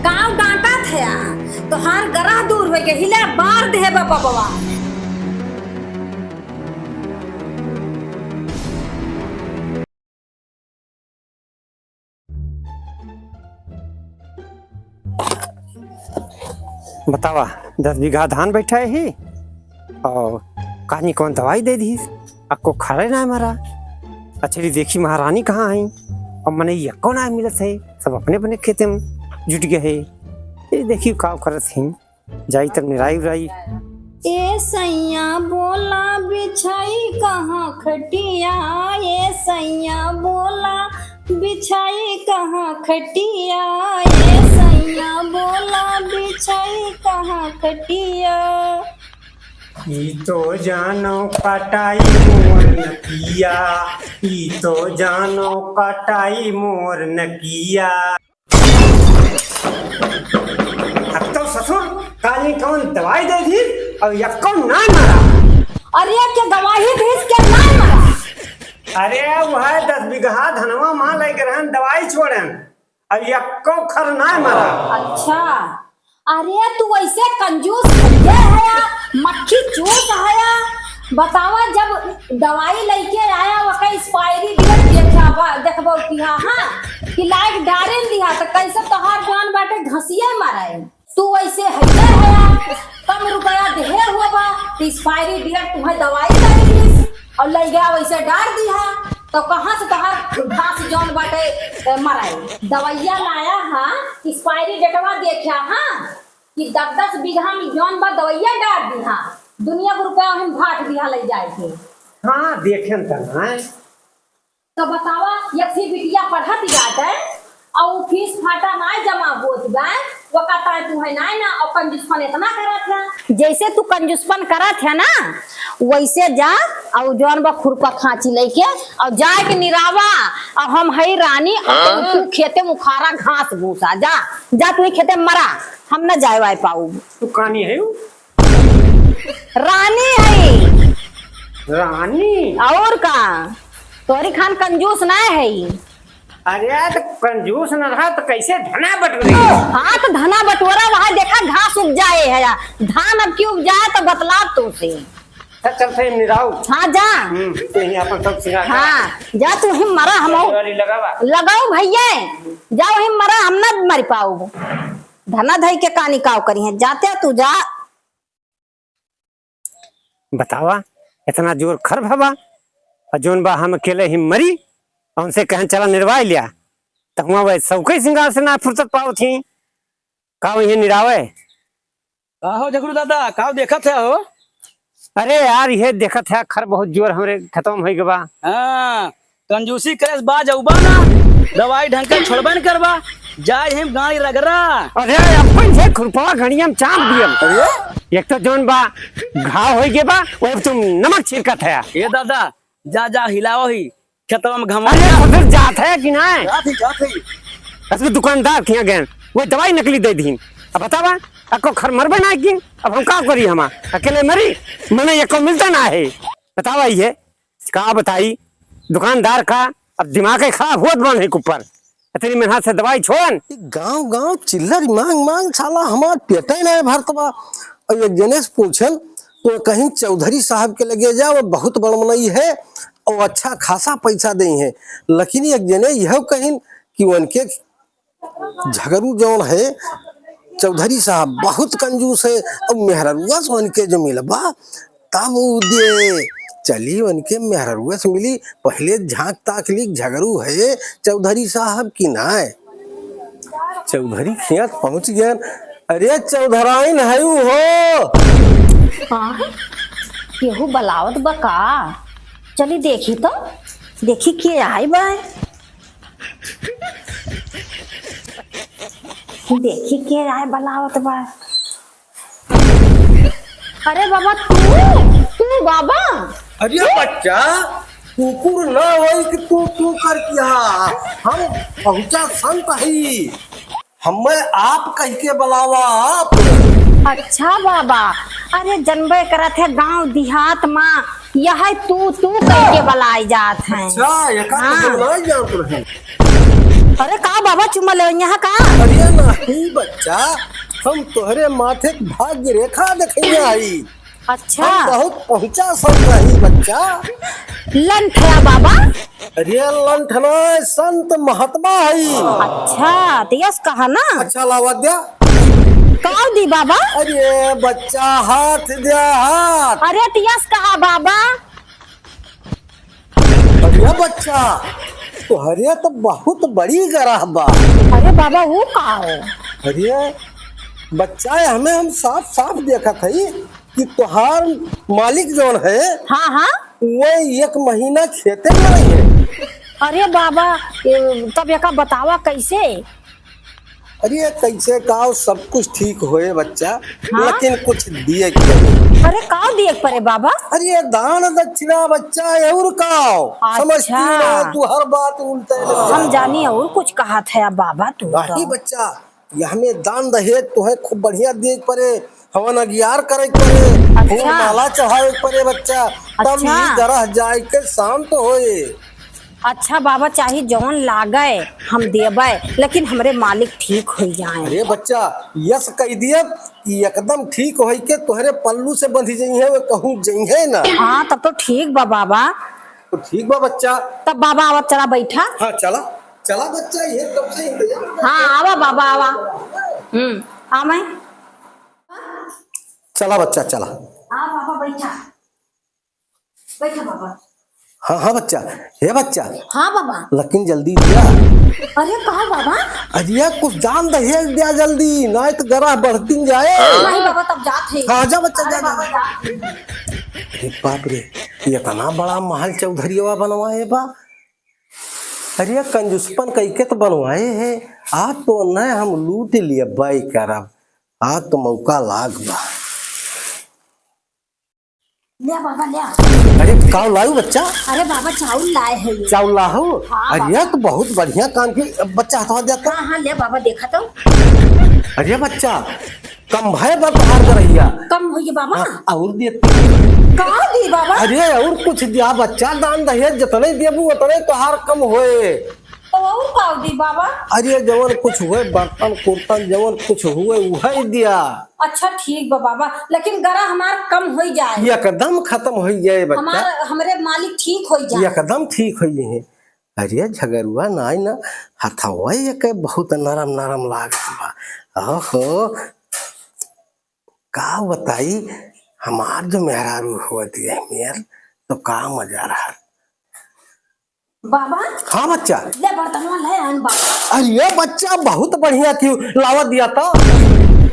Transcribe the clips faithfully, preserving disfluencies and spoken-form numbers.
काव डांटत हया? तोहार गरह दूर होइ गए, हिला बार देहे बा बबवा। बतावा, दस बीघा धान बैठा ही और कानी कौन दवाई दे दी, अक्को खरे ना मरा। अच्छा, देखी महारानी कहाँ है? और मने यक्को ना मिलत है, सब अपने अपने खेते में जुट गए है। ये देखी का करत हैं, जाई तब निराई उराई। ए सैया बोला बिछाई कहाँ खटिया, ए सैया बोला बिछाई कहाँ खटिया, ए सैया बोला बिछाई कहाँ खटिया। ई तो जानो कटाई मोर नकिया, ई तो जानो कटाई मोर नकिया। अब तो ससुर काली कौन दवाई दे दी और यक्को ना मरा। अरे के दवाई दीस के ना मरा। अरे वह दस बीघा धनवा माँ लेके रहन दवाई छोड़न और यक्को खर ना मरा। अच्छा, अरे तू वैसे कंजूस भैया है या मक्खी चूस है या? बतावा, जब दवाई लेके आया, ओकर expiry date देखा बा, देखबो किहा, हाँ, कि लाइक डारेन दिहा, त कैसे तोहार जान बाटे घसिया मारे? तू वैसे हइये हया, कम रुपया देहे हुआ बा, त expiry date तुम्हें दवाई लाइस और ले गया वैसे डार दिहा, तो कहाँ से तोहार घास जौन बाटे, ए, मराई? दवाइया लाया, हाँ, expiry dateवा देखा, हाँ, कि दस दस बीघा में जौन बा दवाइया डार दिहा, दुनिया के रुपया हम भाट दिहा ले जाए के। हाँ, देखेन त ना। तो बतावा, एक थी बिटिया पढ़त बाटे, और उ फीस फाटा ना जमा होत बा, वो कहता है तू है ना, ना, और कंजूसपन इतना करत है। जैसे तू कंजूसपन करत है ना, वैसे जा, और जौन बा खुरपा खांची लेके, और जाए के निरावा, और हम है रानी, और तू खेते में उखाड़ा घास भूसा, जा, जा तू ही खेते में मरा, हम न जाए वाए पाऊ। तू कानी है? रानी है। रानी? और का? तोहरी खान कंजूस ना है। अरे यार, तो कंजूस न रहा तो कैसे धना बटोरी? हाँ, तो धना बटोरा वहाँ देखा घास उपजाए है या धान अब की उपजाए तो बतला तू से। अच्छा, चल सही निराऊ। हाँ, जा। हम्म, तो यही अपन सब सिंगार कर। हाँ, जा तू ही मरा हम। वाली लगावा। लगाओ भैया, जाओ ही मरा, हम ना मर पाऊ। धना धई के कानी काव करी है, जाते तू जा। बतावा, इतना जोर खर भवा, और जौन बा हम अकेले ही मरी, और उनसे कहन चला निरवाई लिया, तो हुआ वह सबके सिंगार से ना फुर्सत पावत ही, का वही निरावे? का हो झगड़ू दादा, का देखत है हो? अरे यार, ये देखत है खर बहुत जोर हमरे खतम हो गवा। हाँ, कंजूसी करे से बाज अउबा ना, दवाई ढंग के छोड़बे न करबा, जाए हम गाड़ी रगड़ा। अरे अपन से खुरपवा घड़िया में चाप दियम। अरे? एक तो जौन बा घाव होई गे बा, वो अब तुम नमक छिड़कत है। ए दादा, जा जा हिलाओ ही, खेतवा में घमा। अरे ससुर जात है कि ना? जात ही, जात ही। असली दुकानदार किहाँ गए, वो दवाई नकली दे दीन। अब बतावा, अको खर मरबे ना की, अब हम का करी, हम अकेले मरी, मने एको मिलता ना है। बतावा ये। का बताई, दुकानदार का अब दिमाग ही खराब होत बन है ऊपर। इतनी मेहनत से दवाई छोड़न। ई गाँव गाँव चिल्लर मांग मांग साला हमार पेटे ना भरत बा। और एक जने से पूछन तो कहीं चौधरी साहब के लगे जा, वो बहुत बड़ मनई है और अच्छा खासा पैसा दे है। लेकिन एक जने यह कहिन कि उनके झगरू जौन है, चौधरी साहब बहुत कंजूस है। अब मेहररुआ से उनके जो मिलबा, तब उ दे। चली उनके मेहररुआ से मिली, पहले झांक ताक ली, झगरू है चौधरी साहब की ना है। चौधरी खियात पहुंच गया। अरे चौधराइन है उ हो। हाँ? केहू बलावत बा का? चली देखी तो, देखी के आई बा। देखी के आए बलावत बा। अरे बाबा, तू, तू बाबा? अरे बच्चा, कुकुर ना होई कि तू, तू कर किया। हम पहुंचा संत हई। हमें आप कह के बुलावा आप। अच्छा बाबा, अरे जनबे करत है गांव देहात मा यह तू तू कह के बुलाए जात है। अच्छा, एका तो हाँ। हम ना जानत रहे। अरे का बाबा चुम्मा लेवइया है का? अरे नहीं बच्चा, हम तोहरे माथे क भाग्य रेखा देखइया हई। अच्छा। हम बहुत पहुँचा संत हई बच्चा। लंठ है बाबा? अरे लंठ ना, संत महात्मा हई। अच्छा, त यस कहा ना। अच्छा लावा द्या। का दी बाबा? अरे बच्चा हाथ द्या हाथ। अरे त यस कहा बाबा। अरे बच्चा, तोहरे तो बहुत बड़ी गरह बा। अरे बाबा, वो का हो? अरे बच्चा, हमें हम साफ साफ देखत हई कि तोहार मालिक जौन है, हाँ, हाँ। वो एक महीना खेते में नहीं है। अरे बाबा, ए, तब एका बतावा कैसे? अरे कैसे का सब कुछ ठीक होए बच्चा, हाँ? लेकिन कुछ दिए के पड़े। अरे का दिए के पड़े बाबा? अरे दान दक्षिणा बच्चा, और का? अच्छा। समझती ना तू, हर बात उल्टे ले हम जा। जानी और कुछ कहा था बाबा तू तो। नहीं बच्चा, ये हमें दान दहेज तो है खूब बढ़िया दिए के पड़े, हवन अगियार करे के पड़े, अच्छा। फूल माला चढ़ावे के पड़े बच्चा, तब अच्छा। ई गरह जाए के शांत होए। अच्छा बाबा, चाहे जौन लागे हम देबे, लेकिन हमरे मालिक ठीक हो जाए। अरे बच्चा, यस कह दिए कि एकदम ठीक होई के तोहरे पल्लू से बंधी जइहे, वो कहूँ जइहे ना। हाँ, तब तो ठीक बा बाबा। तो ठीक बा बच्चा। तब बाबा आवा, चला बैठा। हाँ, चला, चला बच्चा, ये कब से इंतजार कर हाँ, आवा बाबा, आवा। हम्म, आ मैं। चला बच्चा, चला। हाँ बाबा, बैठा। बैठा बाबा। हाँ, हाँ बच्चा, हे बच्चा। हाँ बाबा। लेकिन जल्दी दिया। अरे का बाबा? अरे कुछ दान दहेज दिया जल्दी, ना तो गरह बढ़ती जाए। नहीं बाबा, तब जात है। हाँ, जा बच्चा, अरे जा, जा। बाबा, जात है। अरे बाप रे, इतना बड़ा महल चौधरियवा बनवाए बा। अरे कंजूसपन कइके तो बनवाए है, आज तो न हम लूट लिए बाई करब, आज तो मौका लाग बा। ले बाबा, ले। अरे, का लाऊ बच्चा? अरे बाबा, चाउर लाए हैं ये। चाउर लाहू? हाँ, अरे, बाबा। तो बहुत बढ़िया काम की बच्चा, हथवा देता। हाँ, हाँ, ले बाबा, देखा तो। अरे बच्चा, कम भय बा तोहार गरहिया। कम होइए बाबा। हाँ, और देते। का दी बाबा? अरे, और कुछ दिया बच्चा, दान दहेज जितने देबू, उतने तोहार कम होए। तो और का दी बाबा? अरे जवन कुछ हुए, बर्तन कुर्तन जवन कुछ हुए, उहे दिया। अच्छा ठीक बा बाबा, लेकिन गरा हमार कम होई जाए। एकदम खत्म होई जाए बच्चा। हमार, हमरे मालिक ठीक होई जाए। एकदम ठीक होई है। अरे झगरुआ नाई ना, हथवा एके बहुत नरम नरम लागत बा। ओहो, का बताई, हमार जो मेहरारू होत यही मेर, तो का मजा रहा। बाबा। हाँ बच्चा। ले बर्तनवा ले आन बाबा। अरे बच्चा, बहुत बढ़िया थी, लावा दिया तो।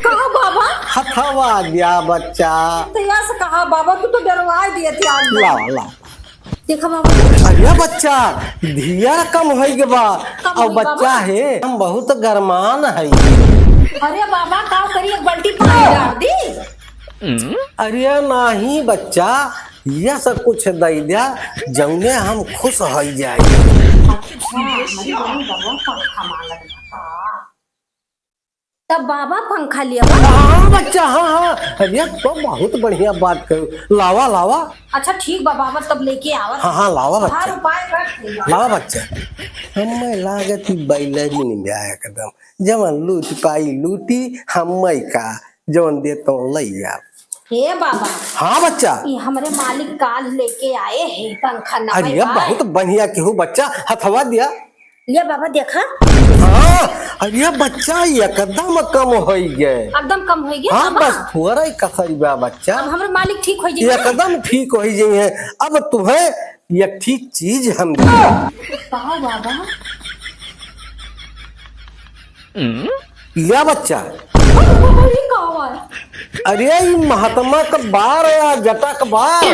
कहा बाबा? हथवा दिया बच्चा। तो यस कहा बाबा, तू तो डरवा दिए थे आज। लावा, लावा। देखा बाबा। अरे बच्चा, धिया कम होई गे बा। कम अब होई बच्चा बाबा। है, हम बहुत गरमान है। अरे बाबा, का करी, एक बाल्टी पानी डाल दी। अरे नाही बच्चा, ये सब कुछ दे दिया, जौने हम खुश हो जाए। अच्छा, हमारी बहन बाबा पंखा मांगत बा। तब बाबा पंखा लिया बा? हाँ बच्चा, हाँ, हाँ। अरे तो बहुत बढ़िया बात करो। लावा, लावा। अच्छा ठीक बा बाबा, तब लेके आवा। हाँ, हाँ, लावा बच्चा। उपाय कर। लावा बच्चा। हमें लागत ही बैलरी नहीं आया एकदम। जवन लूट पाई लूटी, हमें का। जवन दे तो लइया। हे बाबा। हाँ बच्चा। ई हमरे मालिक काल लेके आए हैं पंखा नवा अरे बाय। बहुत बढ़िया केहू बच्चा, हथवा दिया। ले बाबा देखा। हाँ, अरे बच्चा एकदम कम होई गए। एकदम कम होई गए हाँ, बाबा। बस थोड़ा ही कसर बा बच्चा। अब हमरे मालिक ठीक होई जाइए। एकदम ठीक होई जाइए। अब तुम्हें एक ठीक चीज हम दे। कहा बाबा? लिया बच्चा। अरे बाबा, ये का हुआ है? अरे, ई महात्मा का बार या जटा का बार।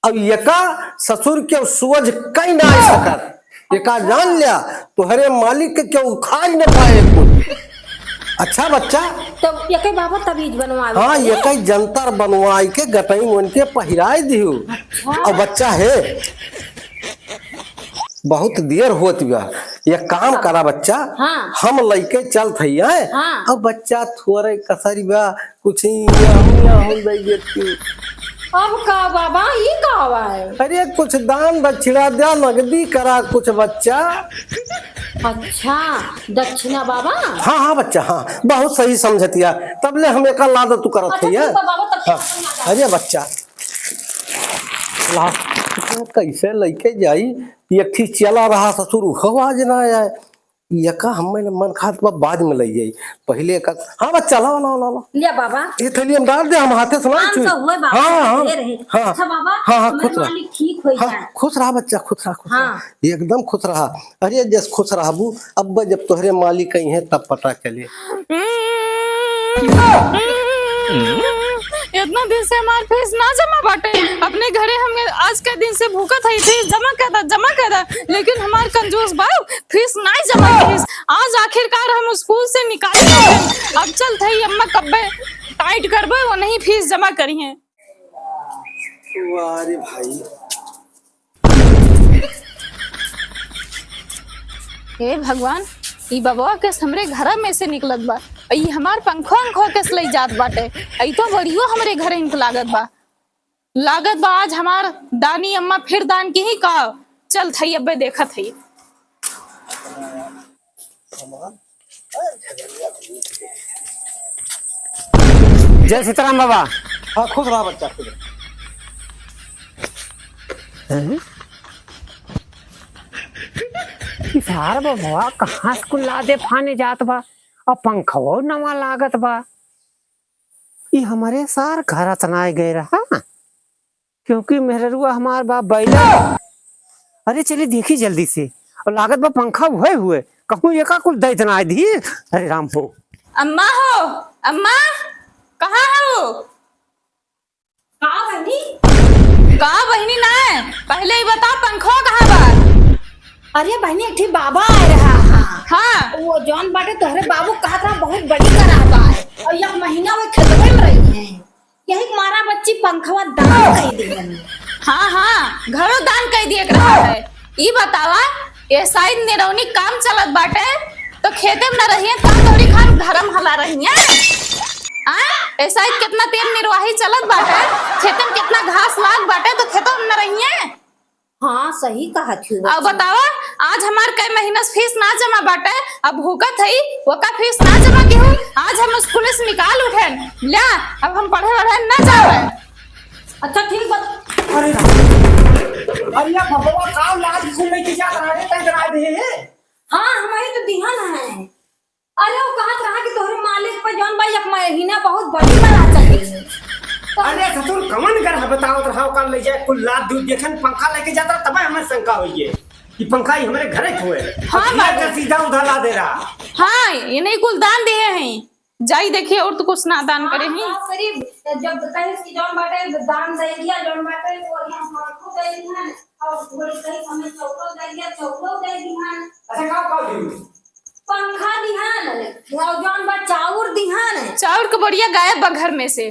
अब एका ससुर के सूझ कहीं ना आ सकत। एका जान लिया, तोहरे मालिक के केहू उखाड़ न पाए कुछ। अच्छा बच्चा। तो एके बाबा तबीज बनवावे हाँ, के। एके जंतर बनवाई के गटई मन के पहिराई दिहु। अच्छा। और बच्चा है, बहुत देर होत बा, ये काम हाँ। करा बच्चा, हाँ। हम लइके चलत हई, हैं? हाँ। अब बच्चा थोड़े कसरी बा, कुछ ही याहू याहू दे देती। अब का बाबा, ई का बा? अरे कुछ दान दक्षिणा द्या, नगदी करा कुछ बच्चा। अच्छा, दक्षिणा बाबा? हाँ, हाँ बच्चा, हाँ, बहुत सही समझतिया। तब ले हम एका लाद तू करत अच्छा, है, ठीक बा बाबा, तब हाँ। ठीक बा, लाद। अरे बच्चा, ला, कैसे लइके जाई? एक ठी चला रहा ससुर, उहो आज ना आए। एका हमें मन खात बा, बाद में लइ जाई। पहिले एका, हाँ बच्चा, लाओ, लाओ, लाओ, लाओ। लिया बाबा। ये थैली हम डाल दे, हम हाथे से ना छुई। तो हुए बाबा, हाँ, हाँ, दे रहे। हाँ, अच्छा बाबा, हाँ, हाँ, हमारे खुश रहा। मालिक ठीक होई हाँ, जाए। खुश रहा बच्चा, खुश रहा, खुश रहा। हाँ। एकदम खुश रहा। अरे जस खुश रहबू, अब जब तोहरे मालिक अइहें तब पता चले। इतना दिन से हमार फीस ना जमा बाटे। अपने घरे हम आज के दिन से भूखत हई, फीस जमा कर दा, जमा कर दा, लेकिन हमार कंजूस बाप फीस नाई जमा करिस। आज आखिरकार हम स्कूल से निकाले गए। अब चलत हई अम्मा कब्बे टाइट करबे, वो नहीं फीस जमा करिहें। वाह रे भाई। हे भगवान, ई बबवा केस हमरे घर में से निकलत बा, ई हमार पंखो अंखो केस लई जात बाटे, ई तो बड़ियो हमरे घरे इनक लागत बा। लागत बा आज हमार दानी अम्मा फिर दान किहीं का। चलत हई अब्बे देखत हई। जय सीताराम बाबा। हाँ, खुश रहा बच्चा, खुश रहा। हैं? ई सार बबवा कहाँ से कुल लादे फाने जात बा? अब पंखवो नवा लागत बा। ई हमरे सार घर त नाय गए रहा, क्योंकि मेहररुआ हमार बा बैला। अरे चली देखी जल्दी से, और लागत बा पंखा हुए हुए, कहूँ एका कुल दैत नाय दी। अरे राम हो। अम्मा हो, अम्मा, कहाँ हो? का बहिनी? का बहिनी ना है, पहले ही बताओ पंखवा कहाँ बा? अरे बहिनी, एक ठी बाबा आए रहा। हाँ। वो जौन बाटे तोहरे बाबू कहत रहा बहुत बड़ी करा बा, और एक महीना वो खेतवे में रही है, यही मारा बच्ची पंखवा दान कई दिहन। हाँ हाँ, घरो दान कई दिए के रहा है। ई बतावा, ये साइड निरौनी काम चलत बाटे, तो खेते में न रहिए, का तोहरी खान घरम हला रहिए? आ? ए साइड कितना तेल निर्वाही चलत बाटे, खेते में कितना घास लाग बाटे, तो खेतों में न रहिए। हाँ, सही कहत हूँ अब बच्ची। बतावा, आज हमार कई महीना से फीस ना जमा बाटे, अब भूकत हई, ओका फीस ना जमा की हूँ, आज हम स्कूल से निकाल उठेन। ल्या, अब हम पढ़े वढ़े ना जावे। अच्छा, ठीक बा। अरे राम। अरे या भगवा, का लाज कुल लेके जात रहा है, तंग करा दे है। हाँ, हमारे तो दिहन है। अरे, वो कहत रहा कि तोहरे मालिक पे जौन बा, एक महीना बहुत बड़ी बड़ा चाहिए। अरे ससुर, कवन घर है बताओ तो, हाँ, ओकर ले जाए कुल लाद दूध, देखन पंखा लेके जाता, तब हमें शंका होई है कि पंखा ही हमारे घरे के हुए। हाँ, अब बाबू। सीधा उधार ला दे रहा। हाँ, ये नहीं कुल दान दिए हैं। जाई देखिए, और तो कुछ ना दान करे हाँ, ही। हाँ, गरीब, जब कहे कि जौन बाटे दान दे दिया, जौन बाटे वो यहाँ हमको दे दिया, और बोले कहीं हमें चौको दे दिया, चौको दे दिया। अच्छा, का, का दिहन? पंखा दिहन, और जौन बा चाउर दिहन। चाउर के बढ़िया गायब बा घर में से।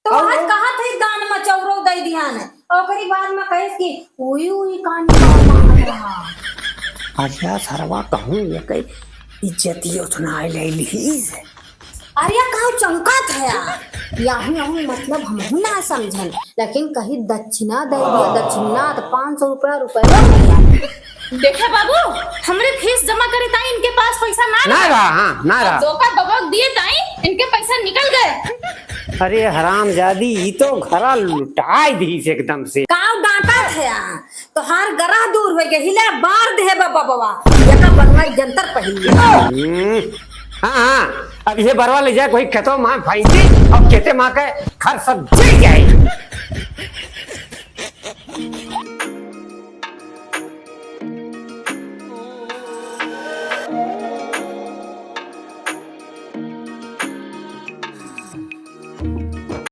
तो और? आज कहत है दान में चौरो दे दिहन, और ओकरी बाद में कहे कि उई उई कान का मार रहा। अच्छा, सरवा कहूँ ये कई इज्जतियो तो ना ले लीस। अरे, कहूँ चौंकत है यार। याहू, याहू मतलब हमहू ना समझन, लेकिन कहीं दक्षिणा दे दिया, दक्षिणा तो पाँच सौ रुपया, रुपया दिया। देखे बाबू, हमरे फीस जमा करे ताई इनके पास पैसा ना ना रहा। रहा, हाँ, ना रहा। धोखा बबक दिए ताई इनके पैसा निकल गए। अरे हरामजादी, ई तो घरा लुटाई दीस एकदम से। काव डांटत है यार? तोहार गरह दूर होइ गए, हिले बार देहे बा बबवा, एका बरवा जंतर पहिन ले। हम्म, हाँ, हाँ, अब ये बरवा ले जाए कोई खेतो माँ भैंसी, अब खेते माँ के घर सब जल जाए।